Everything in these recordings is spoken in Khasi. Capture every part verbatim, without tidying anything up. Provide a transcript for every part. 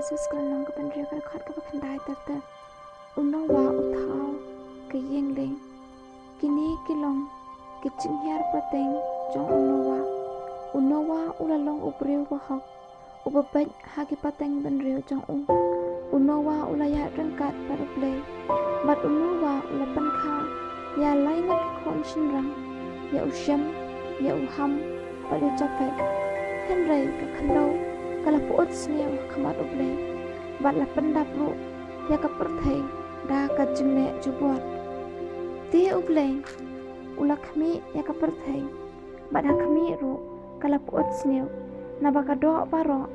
Ephesus ka lynnong kaba hynriew ka dkhot kaba khyndai ter ter. U Noah u thaw ka ïing lieng. Kine ki long ki jinghiar pateng jong u Noah. U Noah u la long u briew bahok, uba beit ha ki pateng bynriew jong u. U Noah u la ïaid ryngkat bad U Blei, bad u Noah u la pynkha ïa lai ngut ki khun shynrang, ïa u Shem, ïa u Ham, bad u Japhet. Hynrei ka khyndew ka la pyut sniew ha khmat U Blei, bad la pyndap ruh ïa ka pyrthei da ka jingleh jubor. Te U Blei u la khmih ïa ka pyrthei, bad ha khmih ruh ka la pyut sniew, naba ka doh baroh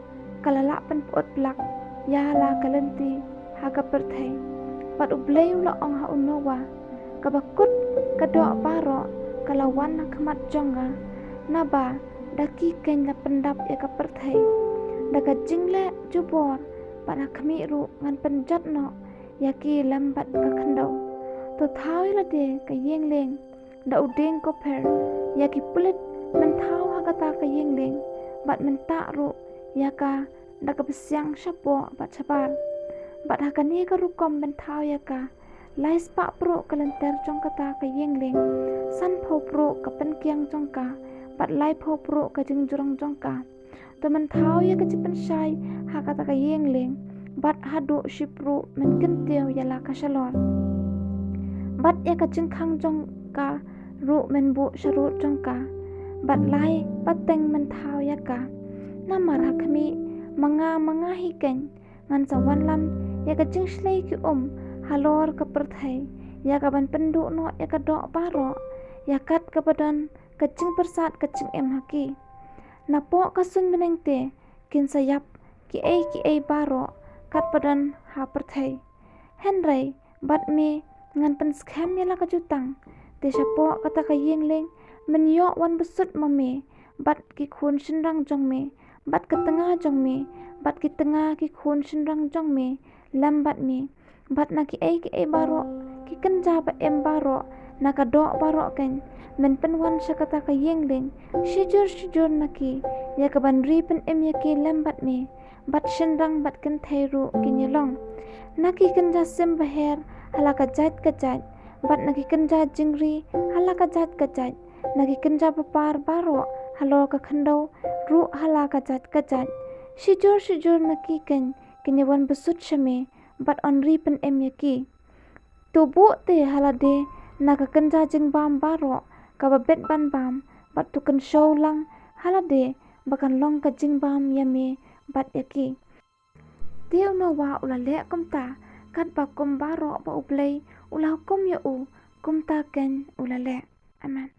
ka la lah pynpyut blak ïa la ka lynti ha ka pyrthei. Bad U Blei u la ong ha u Noah, kaba kut ka doh baroh ka la wan ha khmat jong nga, naba da ki keiñ la pyndap ïa ka pyrthei da ka jingleh jubor, bad ha khmih ruh ngan pynjot noh ïa ki lem bad ka khyndew. To thaw ïa lade ka ïing lieng da u dieng koper, ïa ki pulit men thaw ha kata ka ïing lieng, bad men tah ruh ïa ka da ka bsiang shapoh bad shabar. Bad ha kane ka rukom men thaw ïa ka, lai spah pruh ka lynter jong kata ka ïing lieng, san phew pruh ka pynkiang jong ka, bad lai phew pruh ka jingjrong jong ka. To men thaw ïa ka jingpynshai ha kata ka ïing lieng, bad haduh shi pruh men kyntiew ïa la ka shalor. Bad ïa ka jingkhang jong ka ruh men buh sharud jong ka, bad lai pateng men thaw ïa ka. Namar ha khmih, ma nga, ma nga hi keiñ, ngan sa wanlam ïa ka jingshlei ki um halor ka pyrthei, ïa kaban pynduh noh ïa ka doh baroh, ïa kat kaba don ka jingpyrsad ka jingim ha ki. Napoh ka suiñ bneng te kin sa ïap kiei kiei baroh katba don ha pyrthei. Hynrei bad me ngan pynskhem ïa la ka jutang. Te shapoh kata ka ïing lieng men ïoh wan bsut ma me, bad ki khun shynrang jong me, bad ka tnga jong me, bad ki tnga ki khun shynrang jong me lem bad me, bad na kiei kiei baroh ki kynja ba im baroh na ka doh baroh keiñ, men pynwan sha kata ka ïing lieng, shijur shijur na ki, ïa kaban ri pynim ïa ki lem bad me, bad shynrang bad kynthei ruh kin ïalong. Na ki kynja sim ba her ha la ka jait ka jait, bad na ki kynja jingri ha la ka jait ka jait, na ki kynja bapar baroh halor ka khyndew ruh ha la ka jait ka jait. Shijur shijur na ki keiñ kin ïawan bsut sha me, bad yn ri pynim ïa ki. To buh te ha lade na ka kynja jingbam baroh kaba bit ban bam, bad to kynshew lang ha lade ba kan long ka jingbam ïa me bad ïa ki. Te u Noah u la leh kumta, katba kum baroh ba U Blei u la hukum ïa u, kumta keiñ u la leh. Amen.